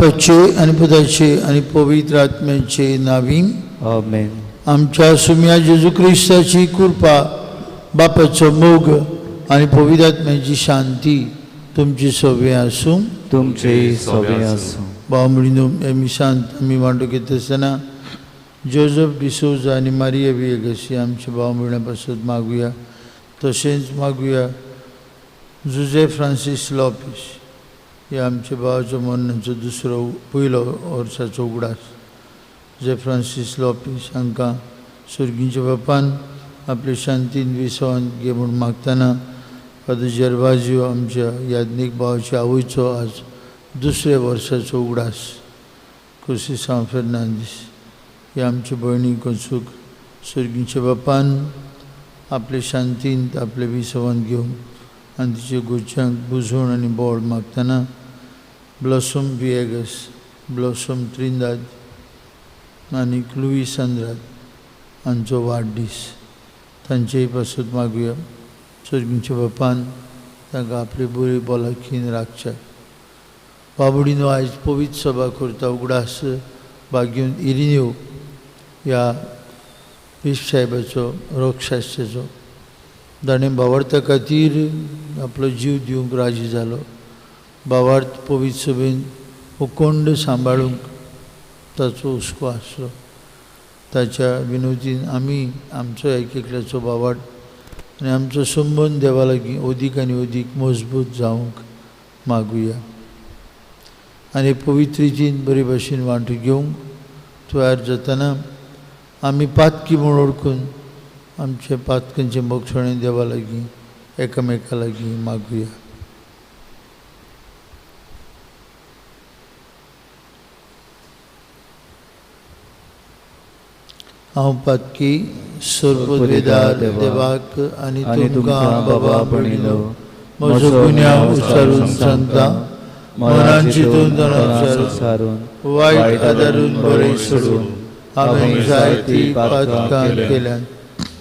बापाचे आनी पुताचे आनी पवित्र आत्म्याचे नावी। आमेन। आमच्या सुम्या जेजू क्रिस्ताची कृपा, बापाचो मोग आनी पवित्र आत्म्याची शांती तुमची सगळी आसूं। तुमचे सगळे आसूं। भाव भयणींनो, हे मिसांत आमी वांटो घेता आसतना जोजफ डिसोजा आनी मारिया विएगस ही आमच्या भाव भयणां पासत मागुया। तशेंच मागुया जुजे फ्रांसीस लोपीस हे आमच्या भावाचो मरणाचो दुसरो पयलो वर्साचो उगडास। जे फ्रांसीस लोपीस हांकां सुर्गींच्या बापान आपले शांतीन विसवान घे म्हूण मागतना फादर जेर्वाजियो आमच्या याज्ञीक भावाच्या आवयचो आज दुसऱ्या वर्साचो उगडास। कुसिसांव फेर्नांदीस हे आमचे भयणी कोचूक सुर्गींच्या बापान आपले शांतीन आपले विसवान घेवन आनी तिचे गोच्यांक बुजवण आनी बोळ मागतना ब्लॉसम विएगस, ब्लॉसम त्रिंदाद आनी लुईस आंद्राद हांचो वाडदीस तांचेय पासत मागुया। सुर्गींच्या बापान तांकां आपली बरी भलायकीन राखच्या। बाबुडीनो आयज पवित्र सभा करता उगडास भाग्यून इरिन्यो ह्या बिश्प साहेबाचो रोगशास्त्रेचो ताणें भावार्था खातीर आपलो जीव दिवंक राजी जालो। भावार्थ पवित्र सभेन उकोंड सांबाळूंक ताचो हुस्को आसलो। ताच्या विनोदीन आमी आमचो एक एकल्याचो भावार्थ आनी आमचो संबंद देवा लागीं अदीक आनी अदीक मजबूत जावंक मागुया आनी पवित्र रितीन बरे भाशेन वांटो घेवंक तयार जातना आमी पातकी म्हूण वळखून आमचे पातकांचे मोगसणे देवा लागीं एकामेका लागीं मागुया। हांव पातकी सर्ववेदार देवाक आनी तुमकां बाबा भयणीनो म्हजो गुन्यांव उच्चारून सांगता, मनान चिंतून तणान सारून वायट आदारून बरें सोडून हांवें जायतीं पातकां केल्यात।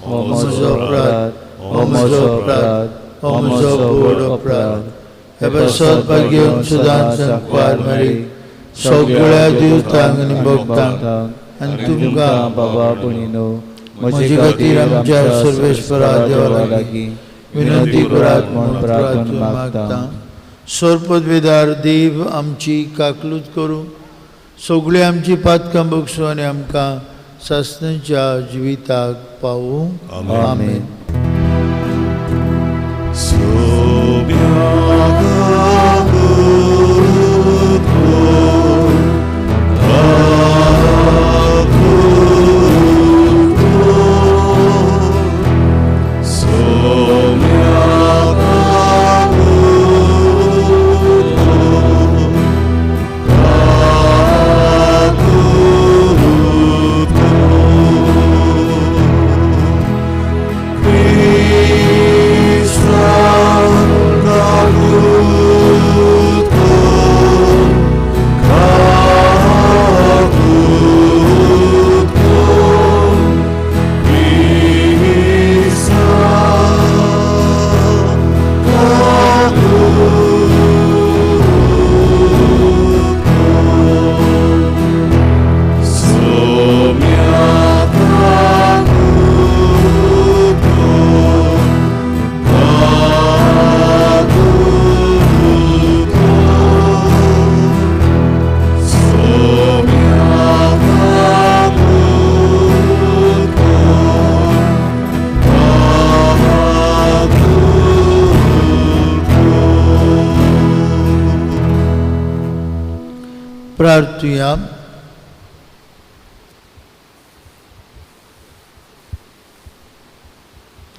हो म्हजो अपराध, हो म्हजो अपराध, हो म्हजो व्हड अपराध। हे पासत भाग्यवंत सदांच सांकवार मारी सगळ्या देवतांक आनी भक्तांक आनी तुमकां बाबा भयणीनो म्हजे खातीर आमच्या सर्वेस्परा देवा लागीं विनंती करात म्हूण प्रार्थना मागता। सर्पदवेदार देव आमची काकलूत करूं, सगळीं आमची पातकां बगसूं आनी आमकां सासणाच्या जिविताक पावूं। आमेन। प्रार्थुया।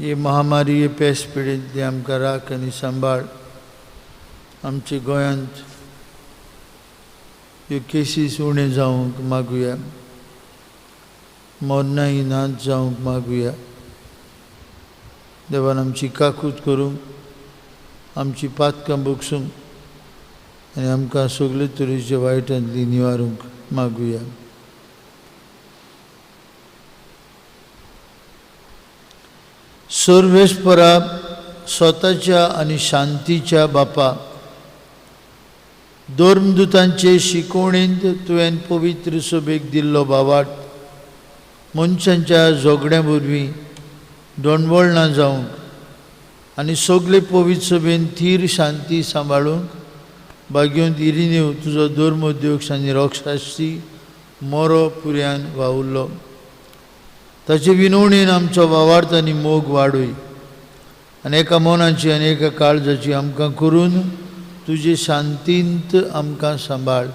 ही महामारी हे पेस पिडेंतली आमकां राख आनी सांबाळ। आमच्या गोंयांत ह्यो केसीस उणें जावंक मागुया, मरणांय नाच जावंक मागुया। देवान आमची काकूत करूंक, आमची पातकां बगसूंक आनी आमकां सगळे तरेचे वायटांतली निवारूंक मागुया। सर्वेस्परा स्वताच्या आनी शांतीच्या बापा, धर्मदुतांचे शिकवणेंत तुवें पवित्र सभेक दिल्लो भावार्थ मनशांच्या झगड्यां वरवीं दोंडवळ ना जावंक आनी सगळे पवित्र सभेन थीर शांती सांबाळूंक भाग्योंत इरिनेव तुजो धर्म अध्यक्ष आनी रोक्षास्ती मोरो पुऱ्यान वावुरलो. ताचे विनवणेन आमचो भावार्थ आनी मोग वाडय आनी एका मनाची आनी एका काळजाची आमकां करून तुजे शांतींत आमकां सांबाळ.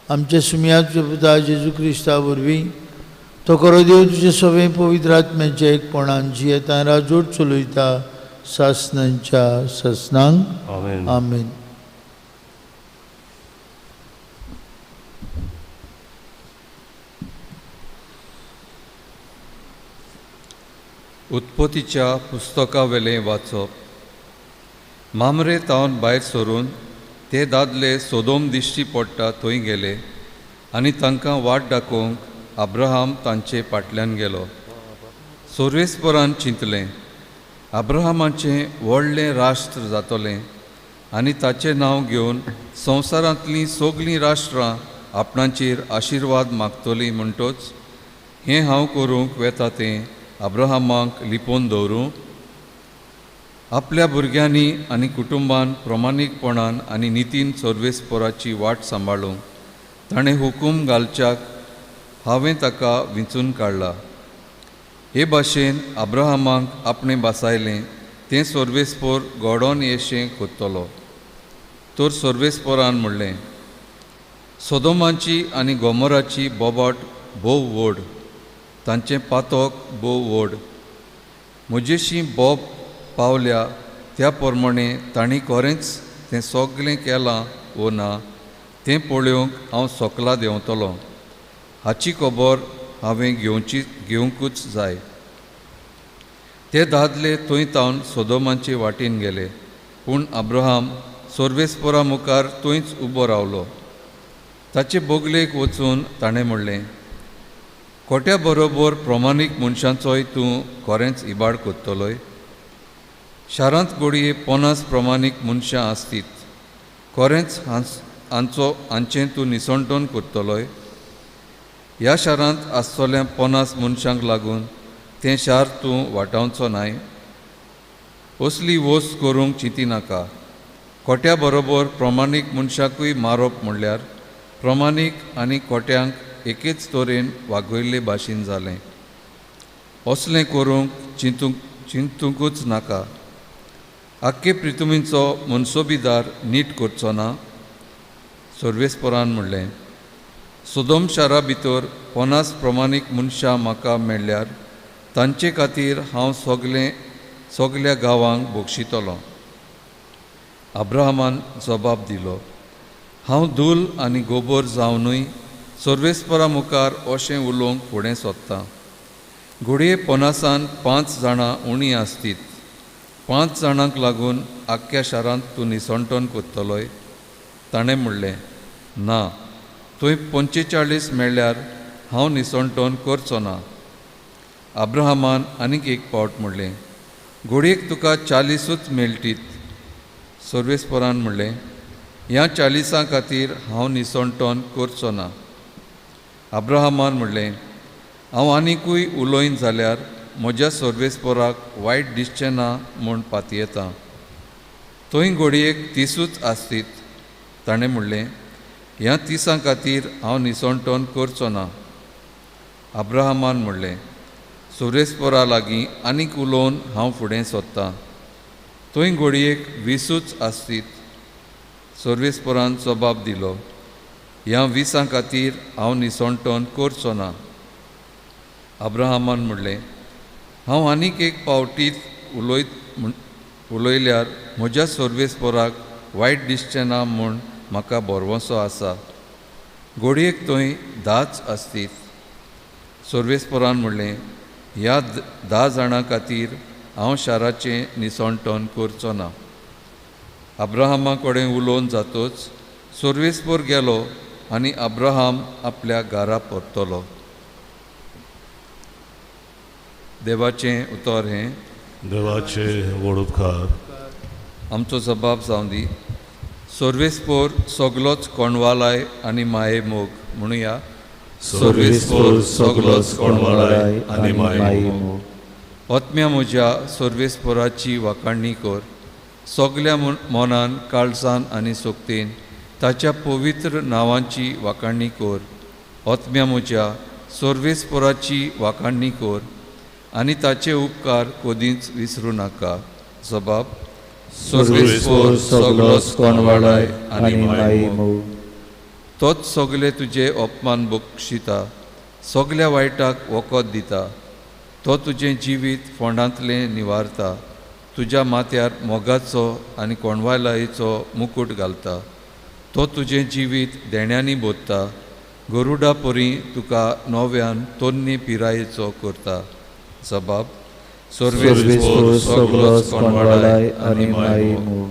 आमच्या सुमयाच्या पुता जेजू क्रिस्ता वरवीं तो खरो देव तुजे सगळे पवित्र आत्म्याच्या एकपणान जियेता राजोट चलयता सासनांच्या सासनांक. आमेन. आमेन. उत्पत्तीच्या पुस्तकावेलें वाचप. मामरे तावन भायर सरून ते दादले सोदोम दिश्टी पडटा थंय गेले आनी तांकां वाट दाखोवंक अब्राहम तांचे फाटल्यान गेलो. सोर्वेस्परान चिंतलें, अब्राहमाचें व्हडलें राष्ट्र जातलें आनी ताचें नांव घेवन संवसारांतलीं सगळीं राष्ट्रां आपणाचेर आशिर्वाद मागतलीं. म्हणटच हें हांव करूंक वेता तें अब्राहमाक लिपोवन दवरूं. आपल्या भुरग्यांनी आनी कुटुंबान प्रमाणीकपणान आनी नितीन सर्वेस्पराची वाट सांबाळूंक ताणें हुकूम घालच्याक हांवें ताका विंचून काडला. हे भाशेन अब्राहमाक आपणें बासायलें तें सर्वेस्पोर घडोवन येशें कोत्तलो. तर सर्वेस्पोरान म्हणलें, सोदोमाची आनी गोमोराची बोबाट भोव व्हड, तांचें पातक भोव व्हड. म्हजेशी बोब पावल्या त्या प्रमाणे तांणी खरेंच तें सगळें केलां वो ना तें पळोवंक हांव सकला देंवतलो. हाची खबर हांवें घेवंकूच जाय. ते दादले थंय तावन सोदोमाचे वाटेन गेले, पूण अब्राहम सर्वेस्परा मुखार थंयच उबो रावलो. ताचे बोगलेक वचून ताणें म्हणलें, कोट्या बरोबर प्रमाणीक मनशांचोय तूं खरेंच इबाड कोत्तलोय. शारांत घडये 50 प्रमाणीक मनशां आसतीत, खरेंच हांचो हांचें तूं निसणटोन कोत्तलोय. ह्या शारांत आसतल्या 50 मनशांक लागून तें शार तूं वाटावचो नाय. असली वस्त करूंक चिंती नाका. कोट्या बरोबर प्रमाणीक मनशाकूय मारप म्हणल्यार प्रमाणीक आनी कोट्यांक एकेच तरेन वागयल्ले भाशेन जालें. असलें करूंक चिंतूंकूच नाका. आख्खे प्रितुमीचो मनसोबीदार नीट करचो ना. सर्वेस्परान म्हणलें, सोदोम शारा भितर 50 प्रमाणीक मनशां म्हाका मेळ्ळ्यार तांचे खातीर हांव सगल्या गांवांक बक्षितलो. अब्राहमान जबाब दिलो, हांव धूल आनी गोबर जावनूय सर्वेस्परा मुखार अशें उलोवंक फुडें सोदतां. घडये 50 5 जाणां उणीं आसतीत. 5 जाणांक लागून आख्ख्या शारांत तूं निसणटोन कोत्तलोय. ताणें म्हणलें, ना, थंय 45 मेळ्ळ्यार हांव निसणटोन करचो ना. अब्राहमान आनीक एक फावट म्हणलें, घडयेक तुका 40ूच मेळटीत. सर्वेस्परान म्हणलें, ह्या 40 खातीर हांव निसणटोन करचो ना. अब्राहमान म्हणलें, हांव आनिकूय उलोयन जाल्यार म्हज्या सर्वेस्पराक वायट दिसचें ना म्हूण पातयेतां. थंय घडयेक 30ूच आसतीत. ताणें म्हणलें, ह्या 30 खातीर हांव निसणटोन करचो ना. अब्राहमान म्हणलें, सर्वेस्परा लागीं आनीक उलोवन हांव फुडें सोदतां. थंय घडयेक 20ूच आसतीत. सर्वेस्परान जबाब दिलो, ह्या 20 खातीर हांव निसणटोन करचो ना. अब्राहमान म्हणलें, हांव आनीक एक पावटीत उलयल्यार म्हज्या सर्वेस्पराक वायट दिसचें ना म्हूण म्हाका भरवंसो आसा. घडयेक थंय 10 आसतीत. सर्वेस्परान म्हणलें, ह्या 10 जाणां खातीर हांव शाराचें निसणटोन करचो ना. अब्राहमा कडेन उलोवन जातच सर्वेस्पर गेलो आनी अब्राहम आपल्या घरा परतलो. देवाचें उतर हें. देवाचे व्हड उपकार. आमचो जबाब जावं दी. सोर्वेस्पोर सगलोच कोणवालाय आनी माये मोग म्हणुया। सोर्वेस्पोर सगलोच कोणवालाय आनी माये मोग। आत्म्या म्हज्या सोर्वेस्पोराची वाखाणणी कर, सगल्या मनान काळजान आनी सोक्तेन ताच्या पवित्र नांवाची वाखाणणी कर। आत्म्या म्हज्या सोर्वेस्पोराची वाखाणणी कर आनी ताचे उपकार कदींच विसरूं नाका। जबाब सोर्वेस्पोर सगलोच कोणवालाय आनी माये मोग। तोच सगले तुजे अपमान बक्षिता, सगल्या वायटाक वखद दिता। तो तुजें जिवीत फोंडांतलें निवारता, तुज्या माथ्यार मोगाचो आनी कोणवालायेचो मुकूट घालता। तो तुजें जिवीत देण्यांनी बोधता, गरुडा परी तुका नव्यान तोन्नी पिरायेचो करता। जबाब सोर्वेस्पोर सगलोच कोणवालाय आनी माये मोग।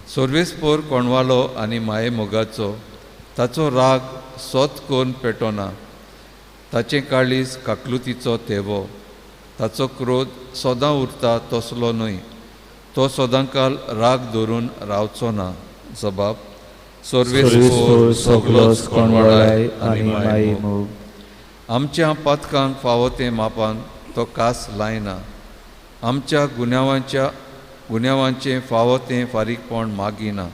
सोर्वेस्पोर कोणवालो आनी माये मोगाचो, ताचो राग सोत कोन पेटोना। ताचें काळीज काकलुतीचो तेवो, ताचो क्रोध सदां उरता तसलो न्हय। तो सदांकाल राग धरून रावचो ना। जबाब सोर्वेस्पोर सगलोच कोणवालाय आनी माये मोग। आमच्या पातकांक फावो तें मापान तो कास लायना, आमच्या गुन्यांवांचें फावो तें फारीकपण मागिना।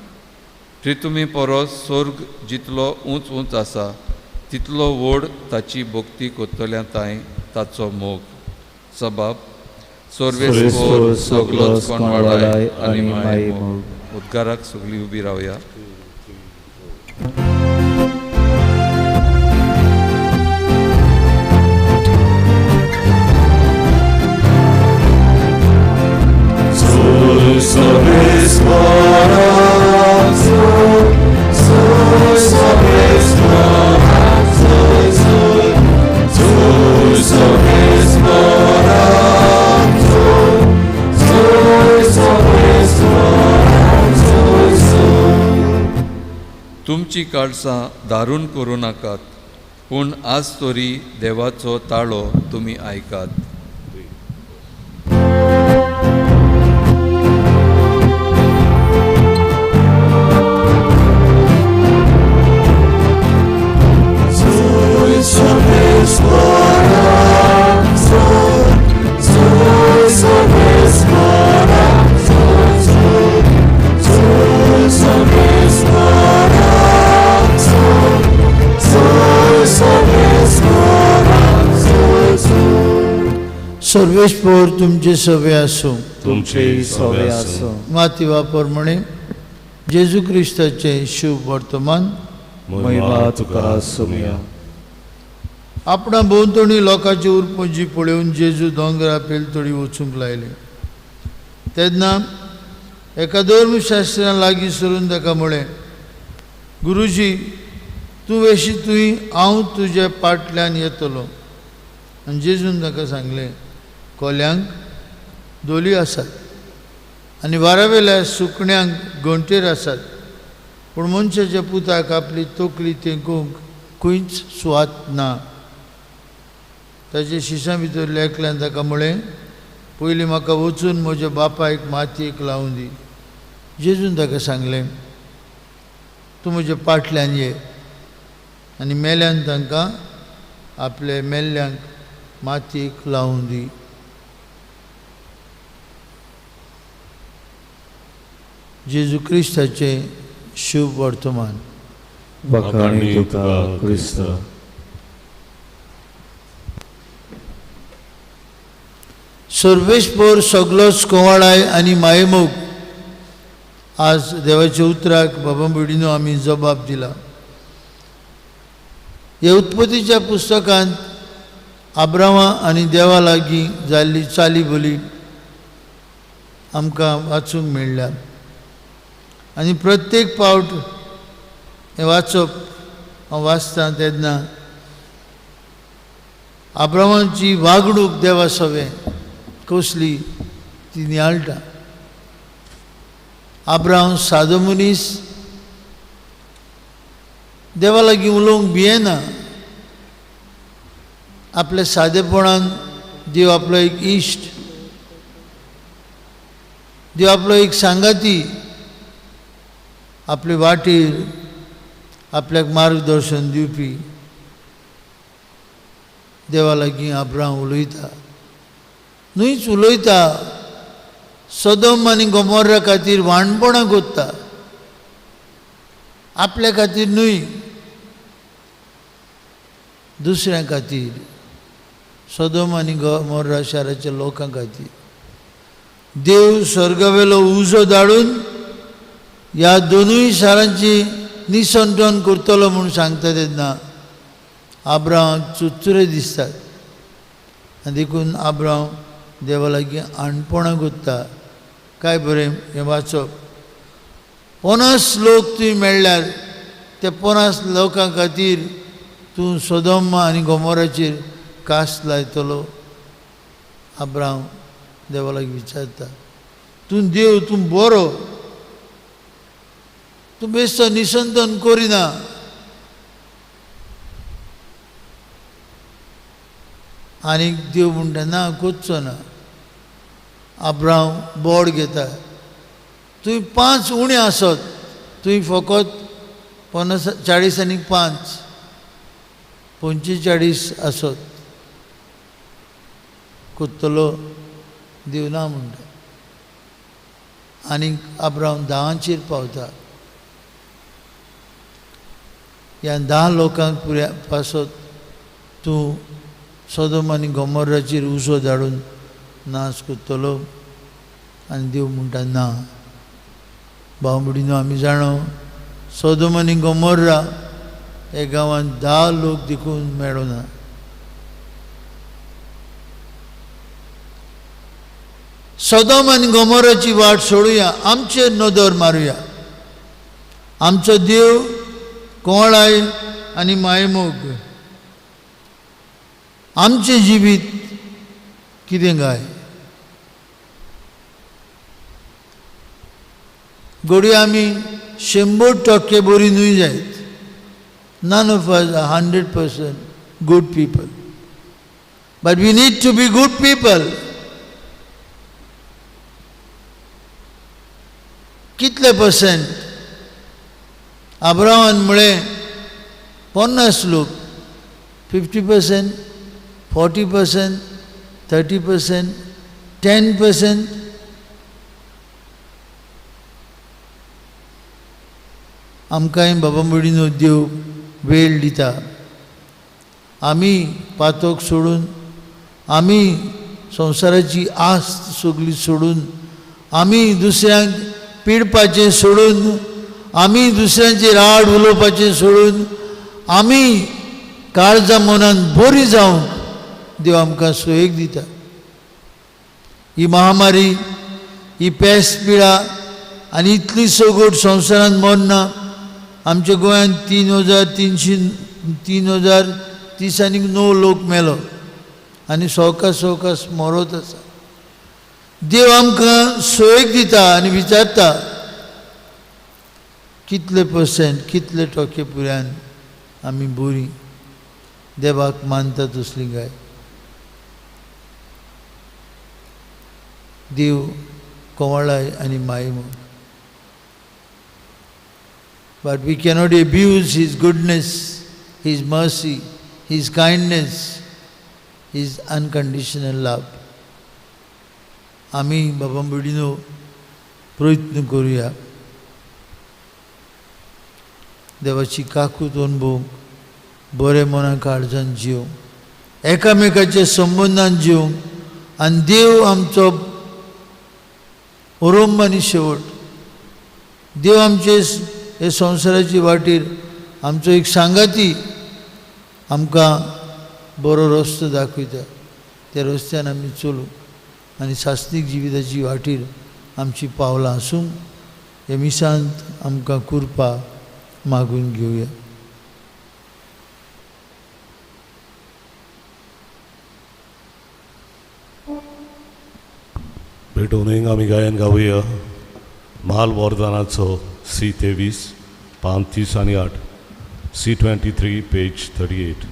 त्रितुमी परस स्वर्ग जितलो उंच उंच आसा तितलो व्हड ताची भक्ती करतल्या तांय ताचो मोग। जबाब सोर्वेस्पोर सगलोच कोणवालाय आनी माये मोग। उद्गाराक सगळीं उबी रावया। तुमची काळसां दारून करूं नाकात, पूण आज तरी देवाचो ताळो तुमी आयकात। सर्वेस्पोर तुमचे सवे आसूं, तुमचे सवे आसूं। माती प्रमाणे जेजू क्रिस्ताचें शुभ वर्तमान। महिमा तुका आसूया। आपणा भोंवतणी लोकांची उरपुंजी पळोवन जेजू दोंगरा पेलतडी वचूंक लायले। तेन्ना एका धर्मशास्त्र्यान लागीं सरून ताका म्हळें, गुरुजी तूं वेशी तुवें हांव तुज्या पाटल्यान येतलो। आनी जेजून ताका सांगलें, कोल्यांक दोली आसात आनी वारावेल्या सुकण्यांक घोंटेर आसात, पूण मनशाच्या पुताक आपली तकली तेंकूंक खंयच सुवात ना। ताच्या शिशां भितर एकल्यान ताका म्हळें, पयलीं म्हाका वचून म्हज्या बापायक मातयेक लावूं दी। जेजून ताका सांगलें, तूं म्हज्या पाटल्यान ये आनी मेल्यान तांकां आपले मेल्ल्यांक मातयेक लावूं दी। जेजू क्रिस्ताचें शुभ वर्तमान। वाखाणी तुका क्रिस्त। सर्वेस्पोर सगलोच कोवाळाय आनी मायेमोग। आज देवाच्या उतराक बाबा भयणीनो आमी जबाब दिला। ह्या उत्पत्तीच्या पुस्तकांत आब्रामा आनी देवा लागीं जाल्ली चाली बोली आमकां वाचूंक मेळ्ळ्या आनी प्रत्येक पावट हें वाचप हांव वाचतां तेन्ना आब्रामाची वागणूक देवा सवें कसली ती नियाळटा। आब्राम सादो मनीस, देवा लागीं उलोवंक भियेना। आपल्या सादेपणान देव आपलो एक इश्ट, देव आपलो एक सांगाती आपले वाटेर आपल्याक मार्गदर्शन दिवपी देवा लागीं अब्राहम उलयता. न्हूच उलयता, सदम आनी गोमोरा खातीर वाणपणां कोत्ता, आपल्या खातीर न्हय, दुसऱ्यां खातीर, सदम आनी गोमोरा शाराच्या लोकां खातीर. देव स्वर्गावेलो उजो धाडून ह्या दोनूय शारांची निसंतन करतलो म्हूण सांगता तेन्ना आब्रामाक चुरचुरे दिसतात आनी देखून आब्राम देवा लागीं आणपणां कोत्ता. काय बरें हें वाचप. 50 लोक तुवें मेळ्ळ्यार त्या 50 लोकां खातीर तूं सदोम आनी गोमोराचेर कास लायतलो. आब्राम देवा लागीं विचारता, तूं देव, तूं बरो, तूं बेस्तो निसंतन करिना. आनी देव म्हणटा ना, करचो ना. आब्राम बोर्ड घेता, तुवें 5 उणें आसत, तुवें फकत 50 40 आनी 5 45 आसत कोत्तलो. देव ना म्हणटा. आनी आब्राम 10चेर पावता. ह्या 10 लोकांक पुऱ्या पासत तूं सदोम आनी गोमोराचेर उजो धाडून नाश करतलो. आनी देव म्हणटा ना. भाव भयणीनो, आमी जाणो सदोम आनी गोमोरा ह्या गांवांत 10 लोक देखून मेळना. सदोम आनी गोमोराची वाट सोडुया, आमचेर नदर मारुया. आमचो देव कोळाय आनी मायमोग. आमचें जिवीत कितें काय? घडये आमी 100% बरी न्हय जायत. None of us are 100% good people. But we need to be good people. कितले पर्सेंट? आब्रामान म्हळें 50 लोक, 50%, 40%, 30%, 10%. आमकांय बाबा भयणीनो देव वेळ दिता. आमी पातक सोडून, आमी संवसाराची आस्त सगली सोडून, आमी दुसऱ्यांक पिडपाचें सोडून, आमी दुसऱ्यांचेर आड उलोवपाचें सोडून, आमी काळजा मनान बरी जावंक देव आमकां सोयेक दिता. ही महामारी, ही पेस पिडा आनी इतली सगट संवसारांत मरना. आमच्या गोंयांत 3,330 आनी 9 लोक मेलो आनी सवकास सवकास मरत आसा. देव आमकां सोयेक दिता आनी विचारता कितले पर्सेंट, कितले टक्के पुऱ्यान आमी बरी देवाक मानता तसली काय. देव कोवळाय आनी मायमोग. But we cannot abuse His goodness, His mercy, His kindness, His unconditional love. आमी बाबा भयणीनो प्रयत्न करुया देवाची काकूत अनुभवूंक, बरें मनाक काळजान जिवंक, एकामेकाच्या संबंदान जिवंक. आनी देव आमचो उरंब आनी शेवट. देव आमचे हे संवसाराची वाटेर आमचो एक सांगाती आमकां बरो रस्तो दाखयता. त्या रस्त्यान आमी चलूं आनी सास्तीक जिविताची वाटेर आमची पावलां आसूं. हे मिसांत आमकां कृपा मागून घेवया. भेटोवणेक आमी गायन गावया म्हाल वरदानाचो सी 23 पान 30 आनी 8, सी 23 पेज 38.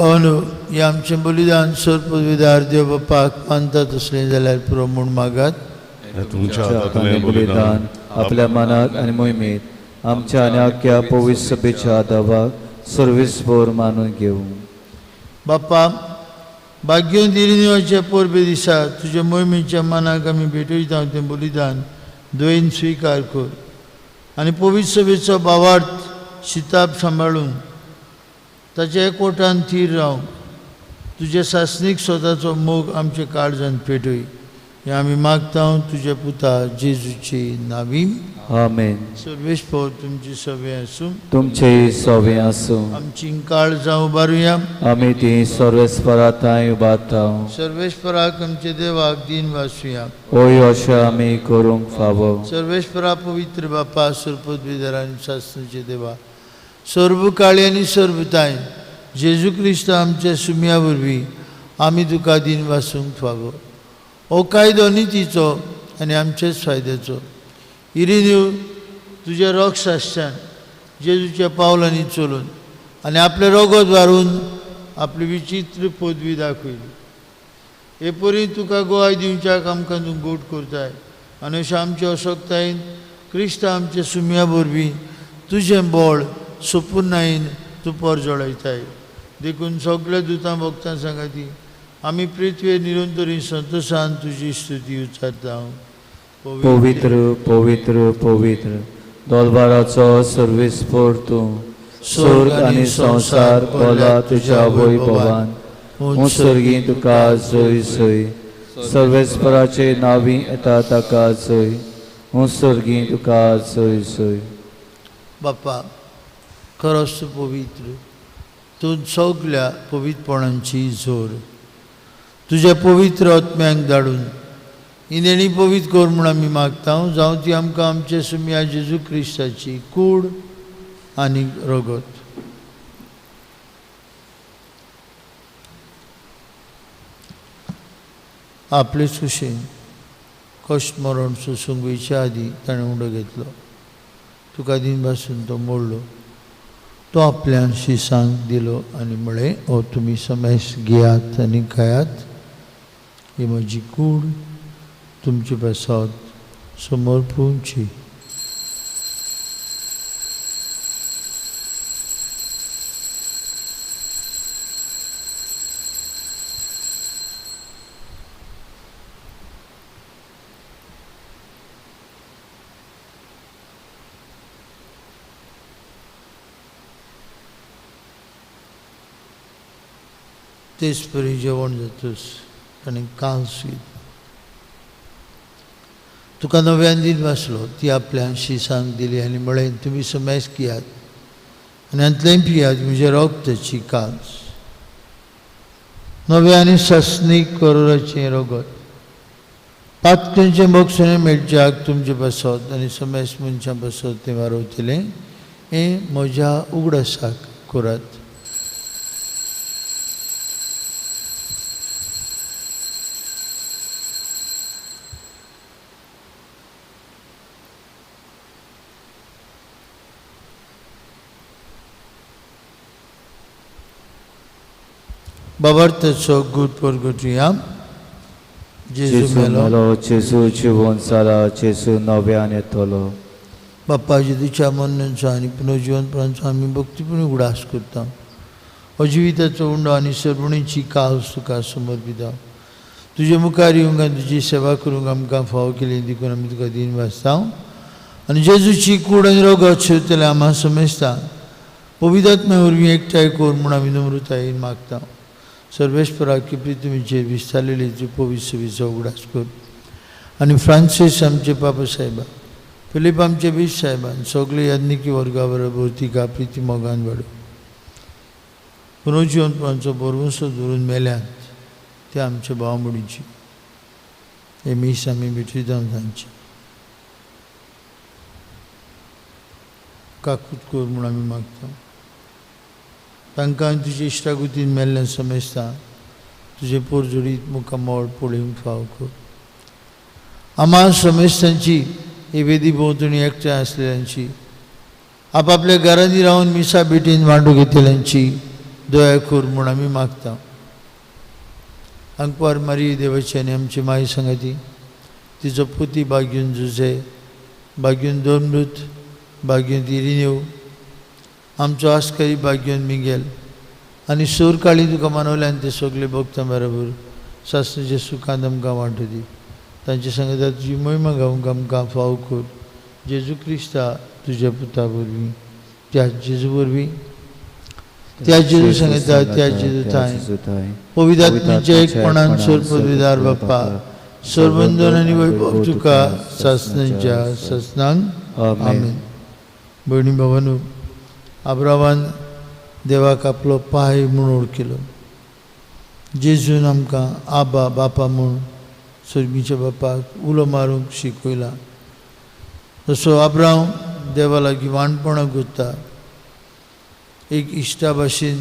भावांनो, हें आमचें बलिदान सर्व देव बापाक मानता तसलें जाल्यार पुरो म्हूण मागात. तुमच्या हातांतलें बलिदान आपल्या मनाक आनी मोहिमेत आमच्या आनी आख्या पवित्र सभेच्या दावाक सर्वेस्पर मानून घेवं. बापा, भाग्योन दिरिनिवाच्या परबे दिसा तुज्या मोहिमेच्या मनाक आमी भेटयता तें बलिदान दयेन स्विकार कर आनी पवित्र सभेचो भावार्थ शिताप सांबाळून ताच्या एकवटान थीर रावंक तुज्या सासणीक स्वताचो मोग आमच्या काळजान पेटय. हें आमी मागता तुज्या पुता जेजूची नावी. आमेन. सर्वेस्पर तुमची सवे आसूं. तुमचेय सवे आसूं. आमची काळजां उबारुया. आमी ती सर्वेस्परा थांय उबारता. सर्वेस्पराक आमच्या देवाक दीन वासुया. होय, अशें आमी करूंक फावो. सर्वेस्परा पवित्र बापा, सर्वपदवीधर आनी सासणाचे देवा, सर्व काळी आनी सर्वताय जेजू क्रिस्त आमच्या सुम्या वरवीं आमी तुका दीन वासूंक फावो. हो कायदो नितीचो आनी आमचेच फायद्याचो. इरिन्यू तुज्या रोग साश्टान जेजूच्या पावलांनी चलून आनी आपलें रोगत वारून आपली विचित्र पदवी दाखयली. हे परी तुका गोवाय दिवच्याक आमकां तूं गोड करताय आनी अशें आमचे असक्तायेन क्रिस्त आमच्या सुम्या वरवीं तुजें बळ सोपुर्णायेन तूं परजळयताय. देखून सगल्या दुतां भक्तां सांगाती आमी पृथ्वेर निरंतरी संतोशान तुजी स्तुती उच्चारता. पवित्र पवित्र पवित्र दोलबाराचो सर्वेस्पर तूं, स्वर्ग आनी संवसार भरला तुज्या वैभवान. स्वर्गीं तुका जय जय. सर्वेस्पराचे नांवी येता ताका जय. स्वर्गीं तुका जय जय. बापा, खरोच तूं पवित्र, तूं सगल्या पवित्रपणांची जोर. तुज्या पवित्र आत्म्यांक धाडून इंदेणी पवित्र कर म्हूण आमी मागता. जावं ती आमकां आमचे सुम्या जेजू क्रिस्ताची कूड आनी रगत. आपले सुशेन कश्ट मरण सोसूंक वयच्या आदीं ताणें उंडो घेतलो. तुका दीन भासून तो मोडलो. तो आपल्या शिसांक दिलो आनी म्हळें, हो तुमी समेस घेयात आनी खायात. ही म्हजी कूड तुमचे पासत समर्पूंची. तेच परी जेवण जातूस आनी कांस तुका नव्यान दीन वासलो. ती आपल्या शिसांक दिली आनी म्हळें, तुमी समेस घेयात आनी हांतलें पियात. म्हजें रगताची कांस, नव्या आनी सासणीक करोराचें रगत, पातकांचें बक्षणें मेळच्याक तुमचे पासत आनी समेस मनशां पासत तें वारवतलें. हें म्हज्या उगडासाक करात. बाबार्थाचो गुड परगटुया. जेजू मेलो, जेजू जिवन जाला, जेजू नव्यान येतलो. बाप्पा जेजूच्या मरणाचो आनी पुनर्जिवनपणाचो आमी भक्तीपूर्ण उगडास करता. हो जिविताचो उंडो आनी सर्वणीची कास तुका समर्पिता. तुजे मुखार येवंक आनी तुजी सेवा करूंक आमकां फावो केली देखून आमी तुका दीन वाचता. आनी जेजूची कूड आनी रगत शेवतले आमा समजता. पवित्रात्म्या वरवीं एकठांय कर म्हूण आमी नम्रतायेन मागता. सर्वेस्पराक की पृथ्वीचेर विस्तारलेली तुजी पवित्र सेवेचो उगडास कर आनी फ्रांसीस आमचे पापा साहेबा, फिलीप आमचे बीश साहेबान, सगळे याज्ञिकी वर्गा बरोबर तिका प्रिती मोगान वाडो. पुनर्जिवनपणाचो भरवंसो धरून मेल्यात ते आमच्या भाव मुडीची हे मीस आमी भेटयता तांची काकूत कर म्हूण आमी मागता. तांकां तुजे इश्टागुतीन मेल्लें समजता. तुजें पोरजोडीत मुखामळ पळोवंक फाव कर. आम्हा समेस्तांची ही वेदी भोंवतणी एकठांय आसलेल्यांची, आपापल्या घरांनी रावन मिसा भेटीन मांडू घेतल्यांची दया कर म्हूण आमी मागता. आंकवार मारी देवाची आनी आमची माय सांगाती, तिचो पुती बागीन जुझे, बागीन दोनमृत, बागीन इरिनेव, आमचो आस्करी बागीन मिगेल आनी सूर काळी तुका मानवल्यान ते सगळे भोगता बरोबर सासणेचे सुखान आमकां वांटू दी. तांचे सांगता तुजी मोहिमा गावंक आमकां फाव कर. जेजू क्रिस्ता तुज्या पुता वरवीं, त्या जेजू वरवीं, त्या जेजू सांगता त्या जेजू थांय पवित्र आत्म्याच्या एकपणान सोर पदवीदार बाप्पा सरबंधन आनी वैभव तुका सासणाच्या सासणांक आमेन. भयणी भावानू, आब्रामान देवाक आपलो पाय म्हूण ओळखिलो. जेजून आमकां आबा बापा म्हूण सर्गीच्या बापाक उलो मारूंक शिकयला. तसो आब्राम देवा लागीं वाणपणां करता, एक इश्टा भाशेन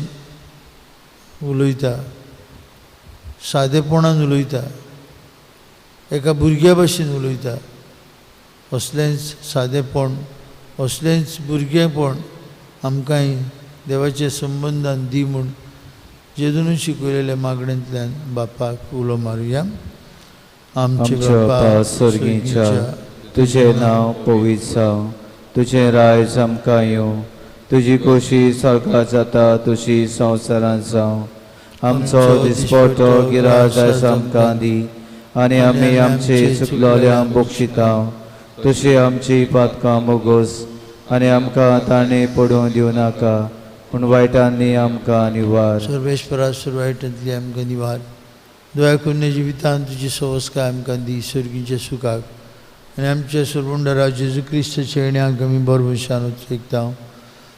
उलयता, सादेपणान उलयता, एका भुरग्या भाशेन उलयता. असलेंच सादेपण, असलेंच भुरगेपण आमकांय देवाच्या संबंदान दी म्हूण जेजून शिकयलेल्या मागणेंतल्यान बापाक उलो मारुया. आमचे बापा स्वर्गीच्या, तुजें नांव पवित्र जावं, तुजें रायज आमकां येवं, तुजी खोशी स्वर्गांत जाता तशी संवसारांत जावं. आमचो दिसपट्टो गिराज आयज आमकां दी आनी आमी आमचे चुकलोल्यांक बक्षिता तशी आमची पातकां मोगोस आनी आमकां ताणें पडूंक दिवं नाका, पूण वायटांनी आमकां निवार. सर्वेश्वरा, सर्वायटांतली आमकां निवार. दया करून जिवितांत तुजी सवस्काय आमकां दी सर्गीच्या सुखाक आनी आमच्या सरवंडरा जेजू क्रिस्ताच्या येण्याक आमी बरभशान उतरेकता.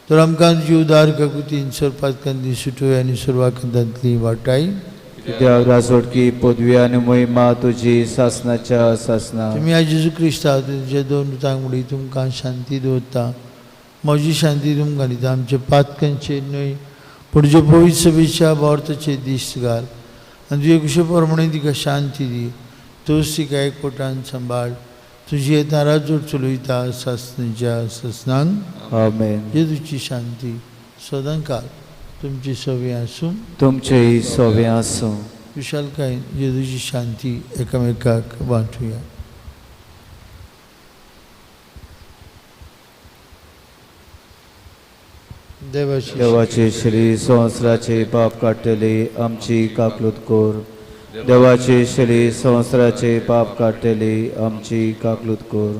तर आमकां तुजी उदार काकुतीन सरपातकांतली सुटोय आनी सर्वाकांतांतली वाटाय. कित्याक राजवटकी पदवी आनी महिमा तुजी सासणाच्या सासणा. तुमी आज जेजू क्रिस्ता तुमच्या दोन रुतांक मुडी तुमकां शांती दवरता. म्हजी शांती तुमकां दिता. आमच्या पातकांचेर न्हय पूण तुज्या पवित्र सभेच्या भावार्थाचेर दिश्ट घाल आनी तुजे कुशे प्रमाणे तिका शांती दी. तूंच तिका एकवटान सांबाळ. तुजी येता राजवट चलयता सासणाच्या सासणांक. आमेन. जेजूची शांती सदांकाळ तुमची सवे आसूं, तुमचेय सवे आसूं. विशालकायेन जेजूची शांती एकामेकाक वांटुया. देवाचे श्री संवसाराचे पाप काडटले आमची काकलूत कर. देवाचे श्री संवसाराचे पाप काडटले आमची काकलूत कर.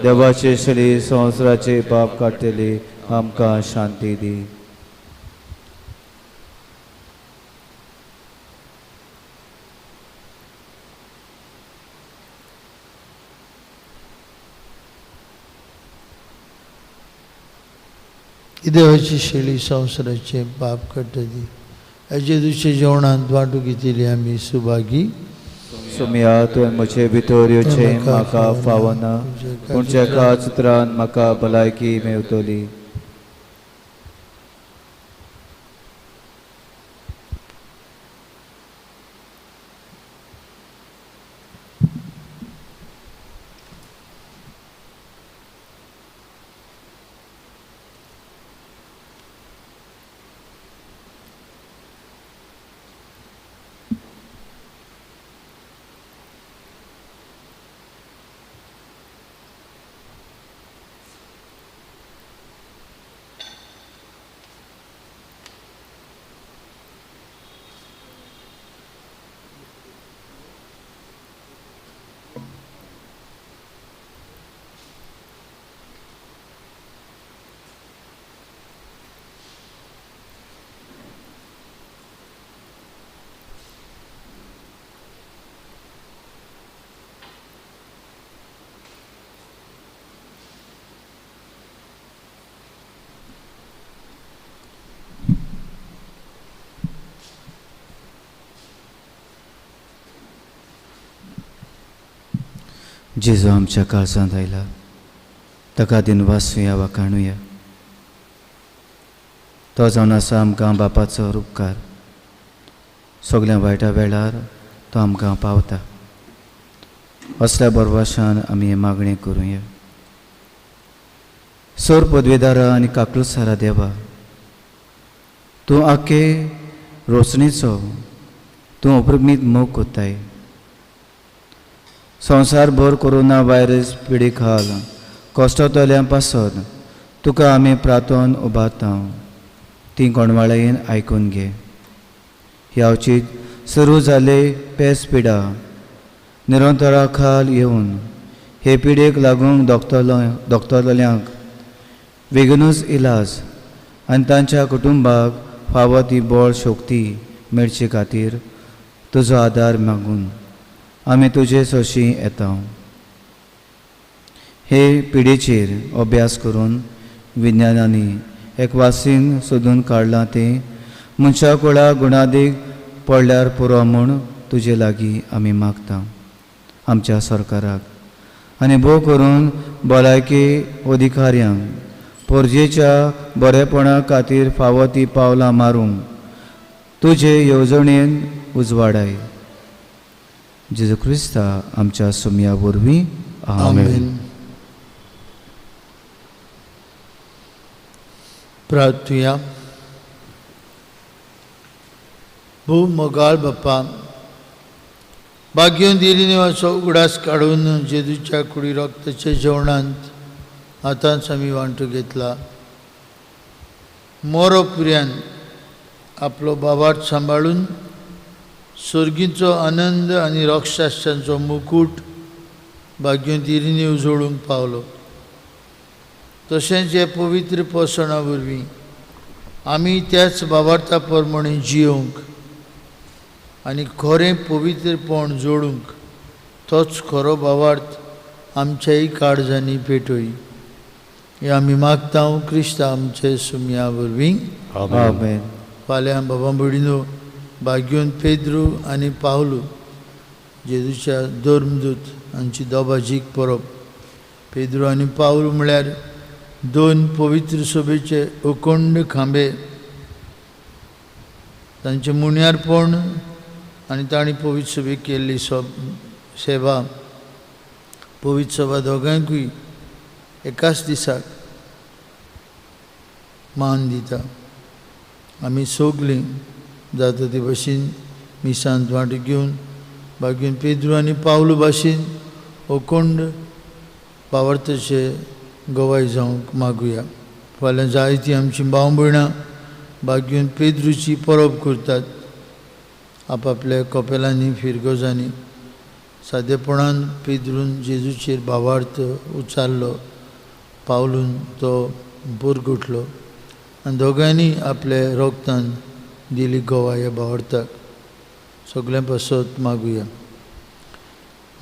देवाचे श्री संवसाराचे पाप काडटले आमकां शांती दी. देवाची शेळी संवसाराचे पाप काडटली जेजूच्या जेवणांत वांटू घेतली आमी सुभागी. सोमया, तुवें म्हजे भितर येवचें म्हाका फावना, पूण एकाच उतरान म्हाका भलायकी मेवतली. जेजू आमच्या काळजांत आयला, ताका दिनवासुया वाखाणुया. तो जावन आसा आमकां बापाचो रुपकार. सगल्या वायटा वेळार तो आमकां पावता. असल्या बरवाशान आमी हें मागणें करुया. सोर पदवेदारा आनी काकलुसारा देवा, तूं आखे रोसणीचो, तूं अप्रमीत मोग कोत्ताय। संवसारभर कोरोना व्हायरस पिडे खाल कश्टतल्या पासत तुका आमी प्रार्थन उबारता, ती गोणवाळेन आयकून घे। ह्या अवचीत सुरू जाले पेस पिडा निरंतरा खाल येवन हे पिडेक लागून दोक्तरल्यांक वेगनूच इलाज आनी तांच्या कुटुंबाक फावो ती बळ शक्ती मेळचे खातीर तुजो आदार मागून आमी तुजे सोशी येता। हे पिडेचेर अभ्यास करून विज्ञानांनी एक वासीन सोदून काडलां तें मनशा कुळा गुणादीक पडल्यार पुरो म्हूण तुजे लागीं आमी मागता। आमच्या सरकाराक आनी भोव करून भलायकी अधिकाऱ्यांक पोरजेच्या बरेपणा खातीर फावो ती पावलां मारूंक तुजे येवजणेन उजवाडाय। जेजू क्रिस्ता आमच्या सुमया वरवीं आमेन। प्रार्थुया। भोव मोगाळ बाप्पा, भाग्योन दिलिनिवाचो उगडास काडून जेजूच्या कुडी रक्ताच्या जेवणांत आतांच आमी वांटो घेतला। मोरो पुऱ्यान आपलो बाबाट सांबाळून सर्गीचो आनंद आनी रक्षाश्यांचो मुकूट भाग्योन दिलिनी उजळूंक पावलो। तशेंच हे पवित्र पोसणा वरवीं आमी त्याच बाबार्था प्रमाणे जियोवंक आनी खरें पवित्रपण जोडूंक तोच खरो भावार्थ आमच्याय काळजांनी पेटोय हे आमी मागता क्रिस्ता आमचे सुमया वरवीं आमेन। फाल्यां बाबा भयणीनो भाग्योन पेद्रू आनी पावलू जेजूच्या धर्मदूत हांची दोबाजीक परब। पेद्रू आनी पावलू म्हळ्यार दोन पवित्र सभेचे अखंड खांबे। तांचें मुण्यारपण आनी तांणी पवित्र सभेक केल्ली सेवा पवित्र सभा दोगांकूय एकाच दिसाक मान दिता। आमी सगलीं जाता ते भाशेन मिसांत वांटो घेवन भाग्योन पेद्रू आनी पावलू भाशेन अखंड पावर्तचे गवाय जावंक मागुया। फाल्यां जायतीं आमचीं भाव भयणां भाग्योन पेद्रूची परब करतात। आपापल्या कपेलांनी फिरगोजांनी सादेपणान पेद्रून जेजूचेर भावार्थ उचारलो, पावलून तो बोरगुटलो आनी दोगांयनी आपल्या रोगतान दिली गवाय ह्या भावार्थाक। सगळ्यां पासत मागुया।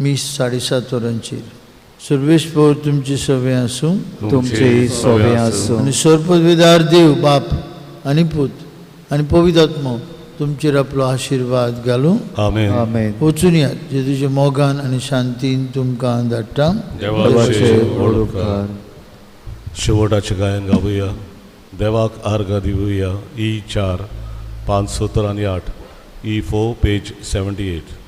मीस 7:30 वरांचेर। सर्वेस्पर तुमची सवे आसूं, तुमचेय सवे आसूं। आनी सर्वपदवीदार देव बाप आनी पूत आनी पवित्र आत्मो तुमचेर आपलो आशिर्वाद घालूं। आमेन। आमेन। वचून यात जेजूच्या मोगान आनी शांतीन तुमकां धाडटा। देवाचे व्हड उपकार। शेवटाचें गायन गावया। देवाक आर्गां दिवया। ई 4 5 7 आनी 8 E 4 page 78।